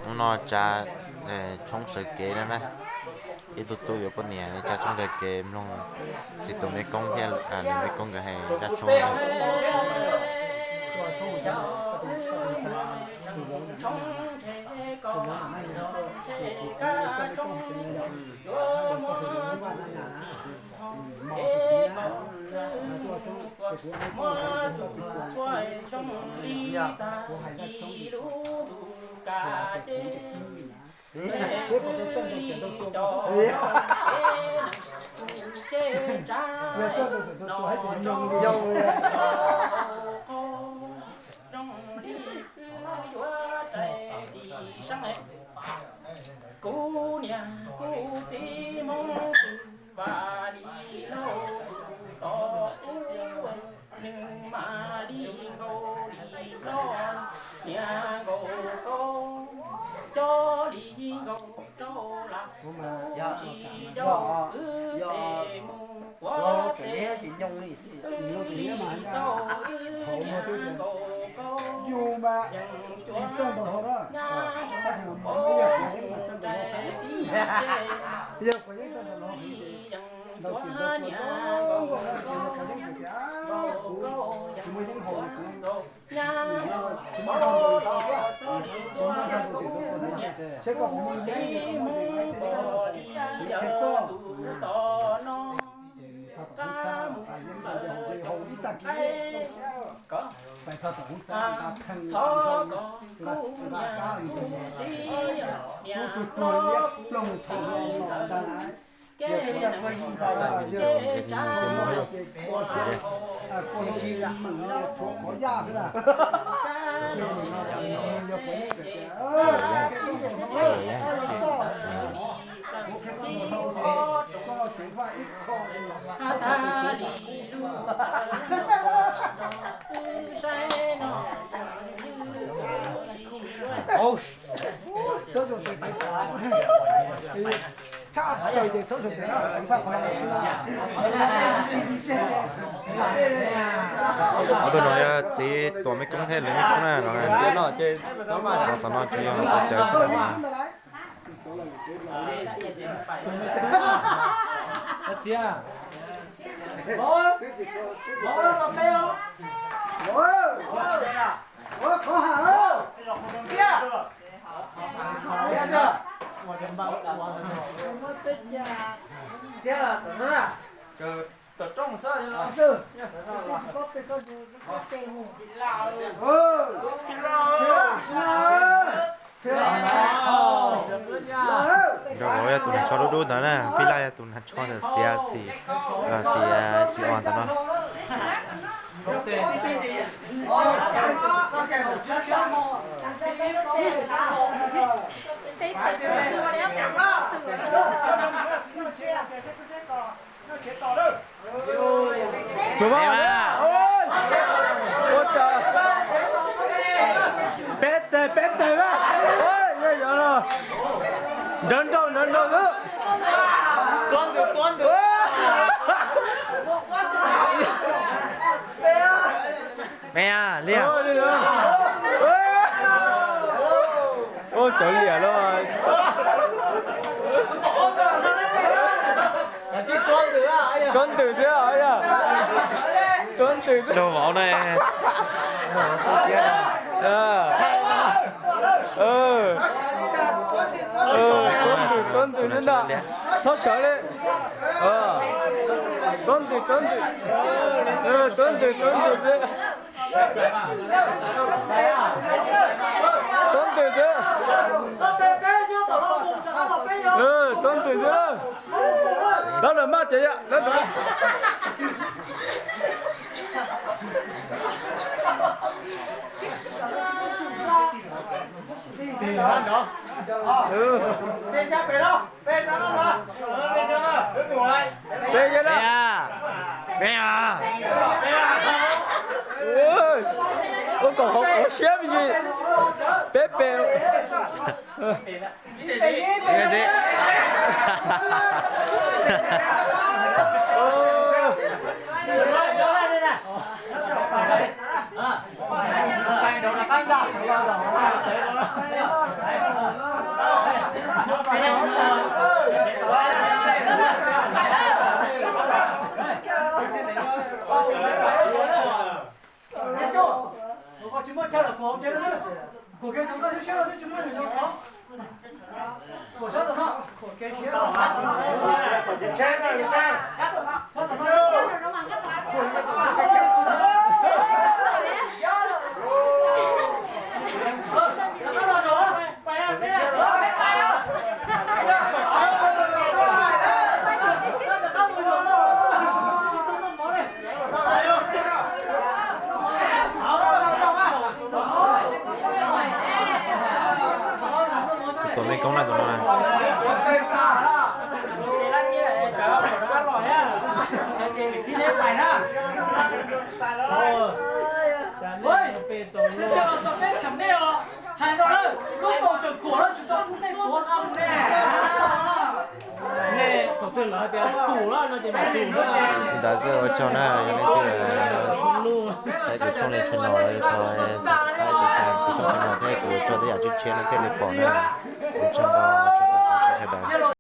Hnub no tsav tshoob sawv kev no na, ib tug tub yuav poj niam tsav tshoob sawv kev mloog txiv tuam mej koob thiab nws mej koob nkawd hais zaj tshoob. Kuv niam kuv txiv Hmoob Xwm Vaj li lauj, tus tos ub nws mas li nkaus li los niam nkaus koj, coj li nkaus rau lawm, tsis yog wb tes mus quav tes, wb li tau wb niam nkaus koj, yeej cuab nyab nkaus koj, tais tib ces yeej cuab niam nkaus koj, nkaus koj yeej nkaus nyab nkaus koj, txhob mus niam, txhob mus txiv, mus li yog tus tos no. Qab mus lawm qaib kom thov kom kuv niam txiv niam no plob ntxawm kev neeg ces rab mus ua hauj lwm ces tsis tau li lub wb saib no ywj tsis yuav. Ob tug no yog txiv tuam mej koob thiab lwm mej koob na no. Tom no ces yog tus cawv xwb. Nraug vauv yog tus nas tsho dub dub ntawd na, pib laj yog tus nas tsho xiav xis, xiav xis os ntawd no. Tsuas mas, ua cas peb teg peb teg mas, yog yog no, nrov nrau nrov nrau xwb. Me a, liam. Ua cov liam los. Tuav ntws thiab, tuav ntws thiab. Nraug vauv na. Tuav ntws, tuav ntws thiab ntag. Txhob sawv li. Tuav ntws, tuav ntws. Tuav ntws, tuav ntws thiab. Tuav ntws xwb. Tuav ntws xwb. Lawv lawm maj ces yam lawv lawm. Peb yog na. Ua kom qhov qhov siab me ntsis. Peb pem. Tsis tuav me koob na tus no na. Ntawd xwb, ua tsaug na yog leej twg saib kuv channel no, thov subscribe kuv channel thiab kuv tso tej yam tshiab tshiab nej thiaj li pom na. Ua tsaug ntau, ua tsaug ntau sawv daws.